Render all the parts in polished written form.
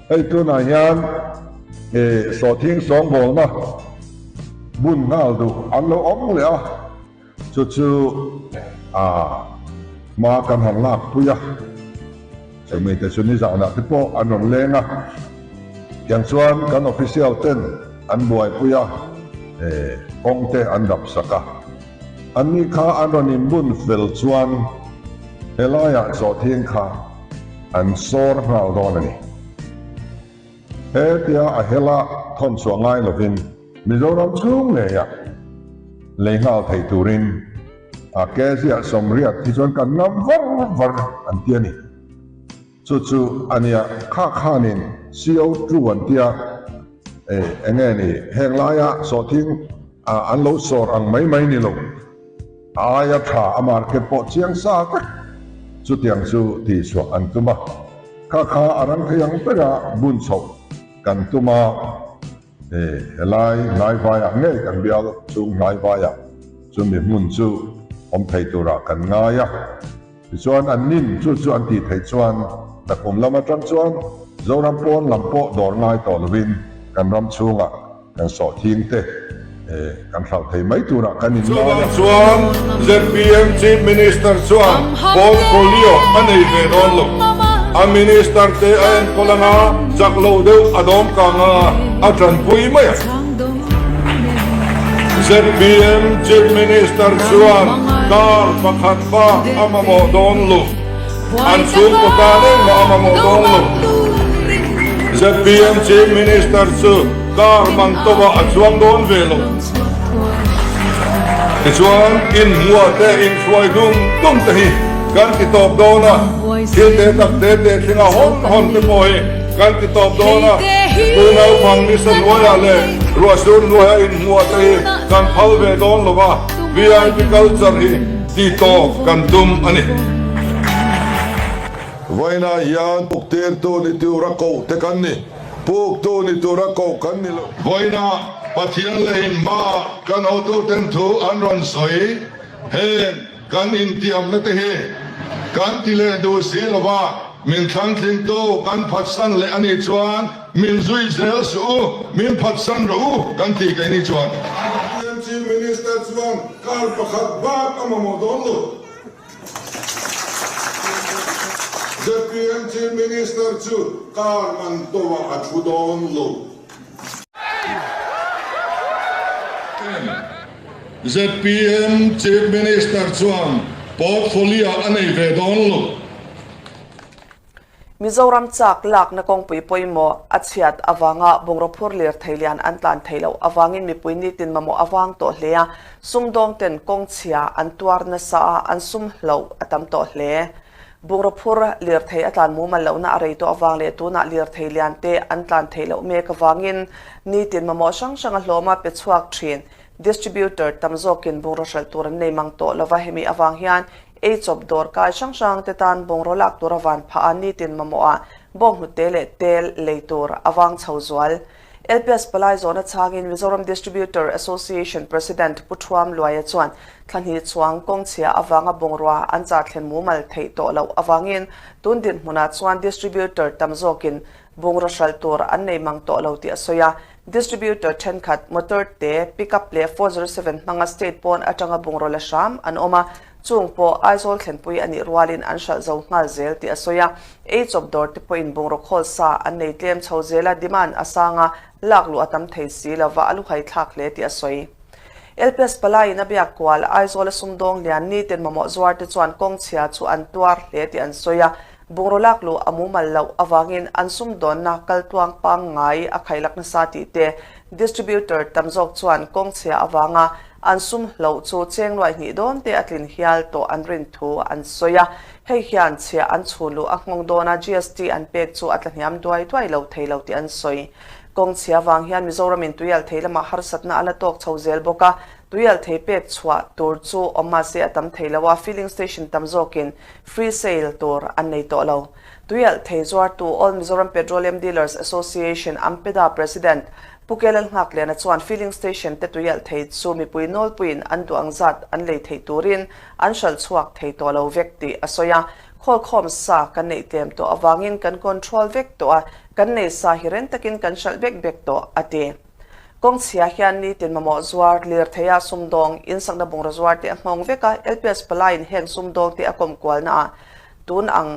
Hei tunah hian sawhthing sawngbawlna bun nghal duh an lo awm leh a, chu chu a hma kan han lak pui a, chumi te chu nizanah te pawh an rawn leng a, tiang chuan kan official ten an buaipui a, kawng te an dap sak a, anni kha an rawn inbun fel chuan helaiah sawhthing kha an sawr nghal dawn a ni. He tia a hela thawn chhuah ngai lovin Mizoram chhung ngeiah lei nghal thei turin a ke ziah sawmriat hi chuan kan ngam var var an ti a ni. Chu chu a nia kha khanin CO2 an tia eng nge ni heng laia sawhthing an lo sawr ang mai mai ni lo. A aia tha a market pawh chiang sa vek chutiang chu tihchhuah an tum a, kha kha a rang thei ang bera bun chhoh kan tum a, helai hnaivaiah ngei kan bial chung hnaivaiah chumi hmun chu awm thei turah kan ngai a, tichuan an nin chu chu an tih theih chuan nakum lam atang chuan Zoram pawn lam pawh dawr ngai tawh lovin kan ram chhungah Kan sawhthing te kan hralh thei mai turah kan in ngai a. Chuvang chuan zpm Chief Minister chuan portfolio a nei ve dawn lo. A Minister te a enkawl anga chak lo deuh a dawm kang anga a tanpui mai ang. Zpm Chief Minister chuan car pakhat bak a mamawh dawn lo. An chhungkaw tan engmah a mamawh dawn lo. Zpm Chief Minister chu car man tawhah a chuang dawn ve lo. Tichuan, inhmuah te, inhruai dum dum te hi kan ti tawp dawn a, thil te tak te te thlenga hawn hawn te pawh hi kan ti tawp dawn a. Tu naupang nisa hnuaiah leh ruahsur hnuaia inhmuah te hi kan phal ve dawn lo va, VIP culture hi ti tawp kan tum a ni. Vawiinah hian puktirtu ni tura koh te kan ni. Puktu ni tura koh kan ni lo. Vawiinah Pathian leh inhma kan hotuten thu an rawn sawi. Heng kan intiamna te hi kan ti leh duh si lova, min thlangtlingtu kan phatsan leh a nih chuan min zui zel suh u, min phatsan rawh u kan tih keini chuan. Chief Minister chuan kar pakhat bak a mamawh dawn lo. Zpm Chief Minister chu car man tawhah a thu dawn lo. Zpm Chief Minister chuan portfolio a nei ve dawn lo. Mizoram chak lakna kawngpui pawimawh a chhiat avanga bungraw phur lirthei lian an tlan thei loh avangin mipui nitin mamawh a vang tawh hle a, sumdawng ten kawng chhia an tuar nasa a, an sum hloh a tam tawh hle. Bungraw phur lirthei a tlan mumal lohna a rei tawh avang leh tunah lirthei lian te an tlan theih loh mek avangin nitin mamawh hrang hrang a hlawm a pe chhuak thin. Distributor tam zawkin bungraw hralh tur an nei mang tawh lova, hemi avang hian Ei chawp dawr kai hrang hrang te tan bungraw lak tur a van phah a, nitin mamawh ah bawnghnute leh tel lei tur a vang chho zual. LPS palai zawhna chhangin Mizoram Distributor Association President Pu Thuam Luaia chuan thla hnih chuang kawng chhia avanga bungrua an chah thlen mumal theih tawh loh avangin tun dinhmunah chuan distributor tam zawkin bungraw hralh tur an nei mang tawh lo tih a sawi a. Distributor thenkhat motor te, pickup leh 407 hmanga state pawn atanga bungraw la hram an awm a, Chung pawh Aizawl thlenpui a nih rualin an hralh zo nghal zel tih a sawi a, ei chawp dawr te pawhin bungraw khawl sa an nei tlem chho zel a, demand a sang a, lak luh a tam thei si lova a luhai thlak hle tih a sawi. LPS palaiin a biak kual Aizawl a sumdawng lian niten mamawh zuar te chuan kawng chhia chu an tuar hle tih an sawi a, bungraw lak luh a mumal loh avangin an sumdawnna kaltluang pangngai a khailak nasa tih te distributor tam zawk chuan kawng chhia avanga An sum hloh chu cheng luai hnih dawn te a tlin hial tawh an rin thu an sawi a, hei hian chhiah an chhun luh a nghawng dawn a, GST an pek chu a tlahniam duai duai lo thei lo tih an sawi. Kawng chhia vang hian Mizoramin tuial thei lamah harsatna a la tawk chho zel bawk a, tuial thei pek chhuah tur chu awm mahse a tam thei lo a, filling station tam zawkin free sale tur an nei tawh lo. Tuial thei zuartu All Mizoram Petroleum Dealers Association, AMPEDA, President Pu Kelal Nghakliana chuan filling station te tuialh thei chu mipui nawlpuiin an duh ang zat an lei theih turin an hralh chhuak thei tawh lo vek tih a sawi a. Khawlkhawm sa kan neih tlem tawh avangin kan control vek tawh a. Kan nei sa hi ren takin kan hralh bek bek tawh, a ti. Kawng chhia hian nitin mamawh zuar, lirtheia sumdawng, insakna bungraw zuar te a nghawng vek a, LPS palaiin heng sumdawng te a kawm kualnaah tun ang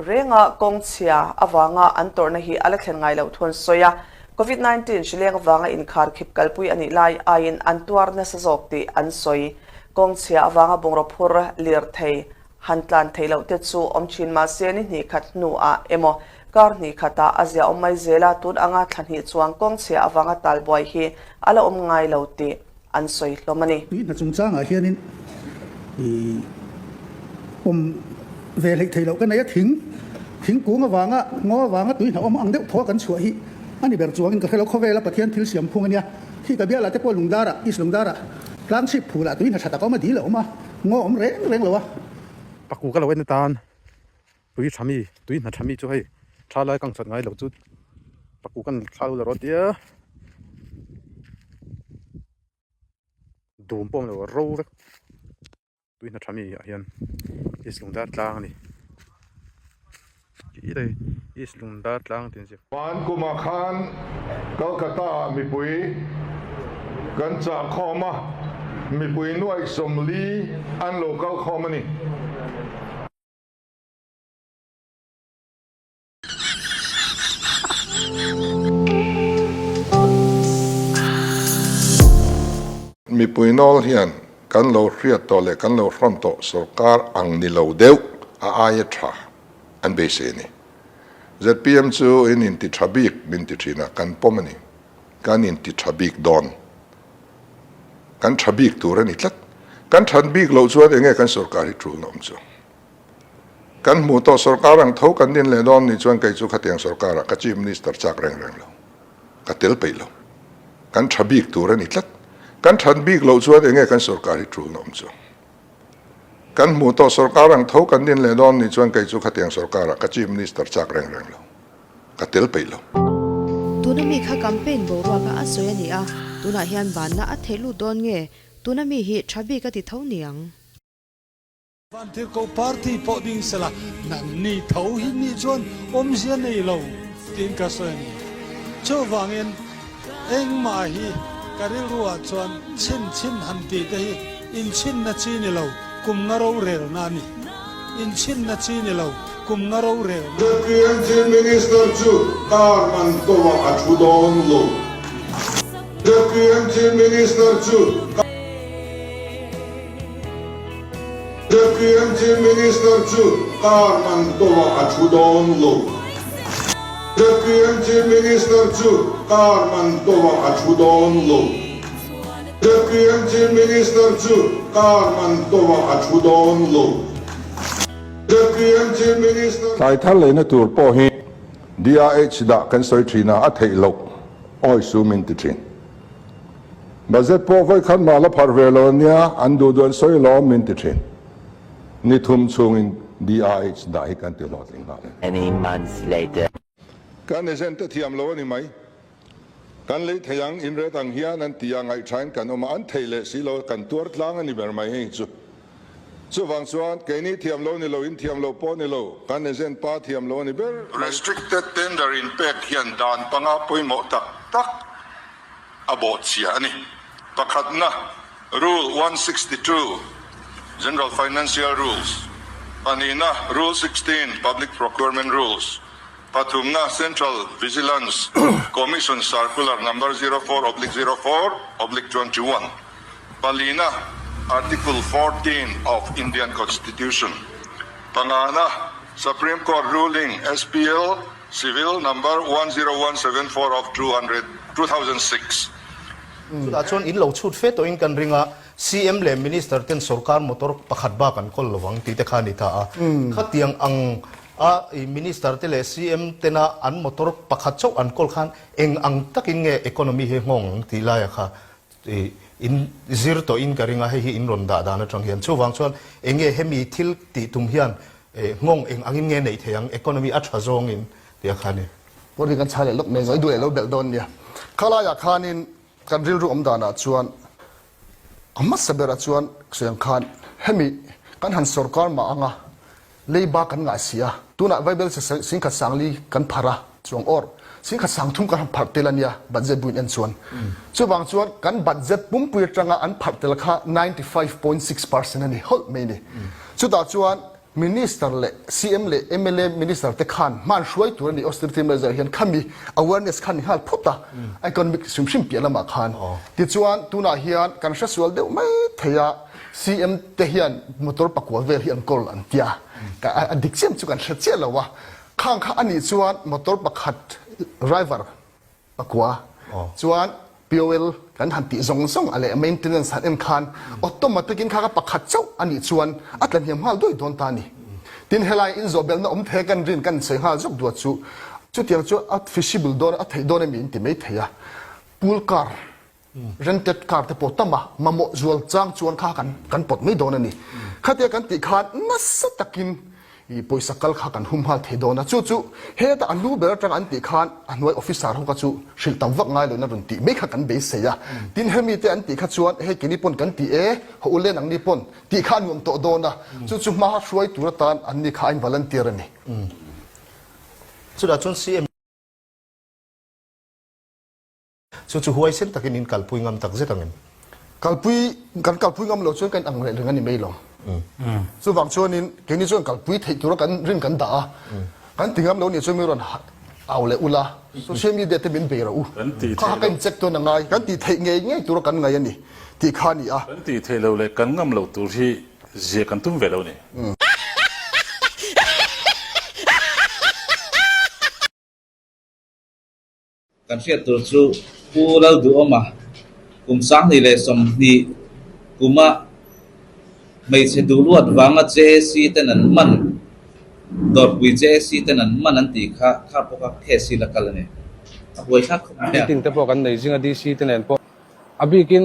renga kawng chhia avanga an tawrhna hi a la thlen ngai loh thu an sawi a, Covid 19 hrileng avanga inkhar khip kalpui a nih lai aiin an tuar nasa zawk tih an sawi. Kawng chhia avanga bungraw phur lirthei Han tlan theih loh te chu awm thin mahse ni hnih khat hnuah emaw kar hnih khatah a zia awm mai zel a, tun anga thla hnih chuang kawng chhia avanga talbuai hi a la awm ngai lo tih an sawi hlawm a ni. Tui hna chungchangah hianin i awm ve hleih theih loh ka nei a, thing thingkung avanga ngaw avanga tui hna awm ang deuh thaw kan chhuah hi a ni ber chuangin ka hre lo. Khawvela Pathian thil siam phung a nia, khi ka bialah te pawh Lungdarah, East Lungdarah tlangchhip phulah tui hna tha tak a awm a, dil a awm a. Ngaw awm reng reng lo a. Paku ka lo en atan tui tha mi tui hna tha mi chu hei tha lai kang chat ngai lo chu paku kan thla lo rawh tia dum pawh awm lo ro vek tui hna tha mi ah hian east lungdar tlang a ni. East Lungdar tlang tih an ziak. Hman kumah khan Kolkata ah mipui kan chah khawm a, mipui nuaih 40 an lo kal khawm a ni. Mipui nawl hian kan lo hriat tawh leh kan lo hrawn tawh sorkar ang ni lo deuh a aia tha an beisei a ni. Zpm chu in inti tha bik min ti thin a, kan pawm a ni. Kan inti tha bik dawn. Kan tha bik tur a ni tlat. Kan that bik loh chuan enge kan sorkar hi tul na awm chu. Kan hmuh tawh sorkar ang tho kan din leh dawn nih chuan kei chu khatiang sorkarah ka Chief Minister chak reng reng lo. Ka tel peih lo. Kan tha bik tur a ni tlat. Kan that bik loh chuan enge kan sorkar hi tul na awm chu. Kan hmuh tawh sorkar ang tho kan din leh dawn nih chuan kei chu khatiang sorkarah ka Chief Minister chak reng reng lo. Ka tel peih lo. Tuna mi kha campaign boruaka a sawi a ni a, tunah hian banna a theih lut dawn nge? Tuna mi hi tha bik a ti tho niang. Vantirhkoh party pawh ding sela, nangni tho hi nih chuan awmzia nei lo tiin ka sawi a ni. Chuvangin engmah hi ka rilruah chuan chhin chhin han tih te hi inchhinna chi ni lo, kum nga rorelna a ni. Inchhinna chi ni lo, kum nga rorelna. ZPM Chief Minister chu car man tawah a thu dawn lo. ZPM Chief Minister chu. ZPM Chief Minister chu car man tawah a thu dawn lo. ZPM Chief Minister chu car man tawah a thu dawn lo. ZPM Chief Minister chu car man tawah a thu dawn lo. ZPM Chief Minister. Thlai thar leina tur pawh hi DRH dah kan sawi thin a, a theih loh awi su min ti thin. Budget pawh vawi khat mah la pharh ve lo ania, an duh duh an sawi lawm min ti thin. Ni thum chhungin DRH dah hi kan ti hlawhtling nghal e. Many months later. Kan agent te thiam lo a ni mai. Kan lei thei ang, in ret ang hian an ti a, ngaihthain kan awm a, an thei leh si lo, kan tuar tlang a ni ber mai hei chu. Chuvang chuan keini thiam lo ni lo, in thiam lo pawh ni lo, kan agent pa thiam lo a ni ber mai. Restricted tender in pek hian dan panga pawimawh tak tak a bawhchhia a ni. Pakhatna, Rule 162, General Financial Rules, Pahnihna, Rule 16, Public Procurement Rules, Pathumna, Central Vigilance Commission Circular Number 04/04/21, Palina, Article 14 of Indian Constitution, Pangana, Supreme Court Ruling SPL Civil Number 10174 of 2006. Chutah chuan in lo chhut fe tawhin kan ring a, CM leh Minister ten sorkar motor pakhat bak an kawl lovang tih te kha a ni ta a. Khatiang ang a Minister te leh CM tena an motor pakhat chauh an kawl khan eng ang takin nge economy hi nghawng ang tih laia kha in zir tawhin ka ring a, hei hi in rawn dah dan atang hian. Chuvang chuan eng nge hemi thil tih tum hian nghawng eng angin nge neih thei ang, economy a tha zawngin tih a kha a ni. Pawh hi kan chhai leh lawk mai zawng, i duh leh lo belh dawn nia. Khalaiah khanin kan rilru awm danah chuan a hmasa berah chuan sawi ang khan hemi kan han sawrkar mah anga leiba kan ngah si a, tunah Vaibel singkhat sangli kan pharh a. Chuang awr singkhat 3000 kan han pharh tel a nia budget buin en chuan. Chuvang chuan kan budget pumpui atanga an pharh tel kha 95.6% a ni hawlh mai a ni. Chutah chuan Minister leh CM leh mla Minister te khan hman hruai tur a ni austerity measure hian khami awareness khan ni nghal phawt a economic hrim hrim piah lamah khan. Tichuan tunah hian kan hresual deuh mai thei a CM te hian motor pakua vel hi an kawl an tia a dik chiam chu kan hre chiah lo a. Khang kha anih chuan motor pakhat driver pakua chuan fuel kan han tih zawng zawng a leh maintenance han en khan automatic in kha kha pakhat chauh anih chuan a tla hniam nghal duai dawn ta a ni. Tin helai inzawhbelhna awm thei kan rin kan sawi nghal zawk duat chu chutiang chu a feasible dawn a theih dawn emi in ti mai thei a. Pool car Rented car te pawh tam a, mamawh zual chang chuan kha kan kan pawt mai dawn a ni. Khatia kan tih khan nasa takin i pawisa kal kha kan hum nghal thei dawn a, chu chu heta a lu ber atanga an tih khan a hnuai officer ho kha chu hrilh tam vak ngai loin a rawn tih mai kha kan beisei a. Tin hemi te an tih kha chuan hei keini pawn kan ti e, haw u len ang ni pawn tih kha a nuam tawh dawn a, chu chu hma hruai tur atan an ni kha a in volunteer a ni. Chutah chuan CM. Chu chu huaisen takin in kalpui ngam tak zet ang em? Kalpui, kan kalpui ngam lo chuan kan ang reh reng a ni mai lo. Chuvang chuanin keini chuan kalpui theih tura kan rin kan dah a, kan ti ngam lo nih chuan mi rawn au leh ula, social media te min bei rawh u, kha kha ka incheck dawn a ngai, kan tih theih ngei ngei tura kan ngai a ni tih kha a ni a. Kan tih theih lo leh kan ngam loh tur hi zia kan tum ve lo a ni. Kan hriat tur chu Pu Lalduhawma kum 2020 kuma hmeichhe duhluat vanga JAC ten an man, Dawrpui JAC ten an man an tih kha kha pawh kha case hi la kal a ni. A buaithlak khawp mai a. Meeting te pawh kan nei zing a DC te nen pawh a bikin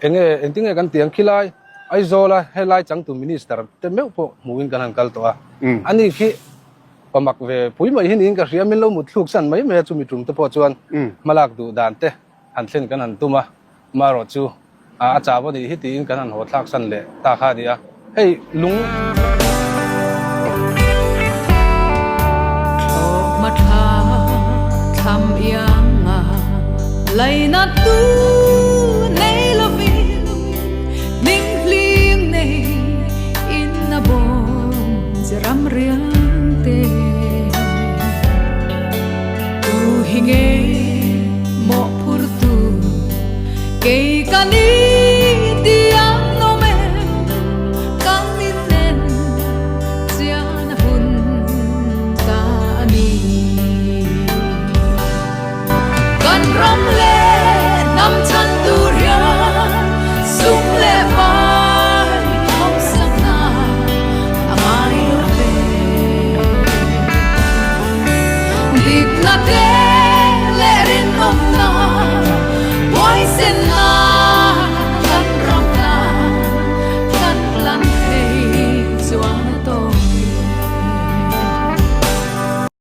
Enge engtinge kan tih ang khilai Aizawla helai changtu minister te meuh pawh hmuhin kan han kal tawh a, ani khi pamak ve pui mai hi niin ka hria, min lo mut thluk san mai mai a chumi tum te pawh chuan hmalak duh dan te han thlen kan han tum a, marawh chu a chau a nih hi tiin kan han haw thlak san leh ta kha a ni a, hei lung. Dikna te.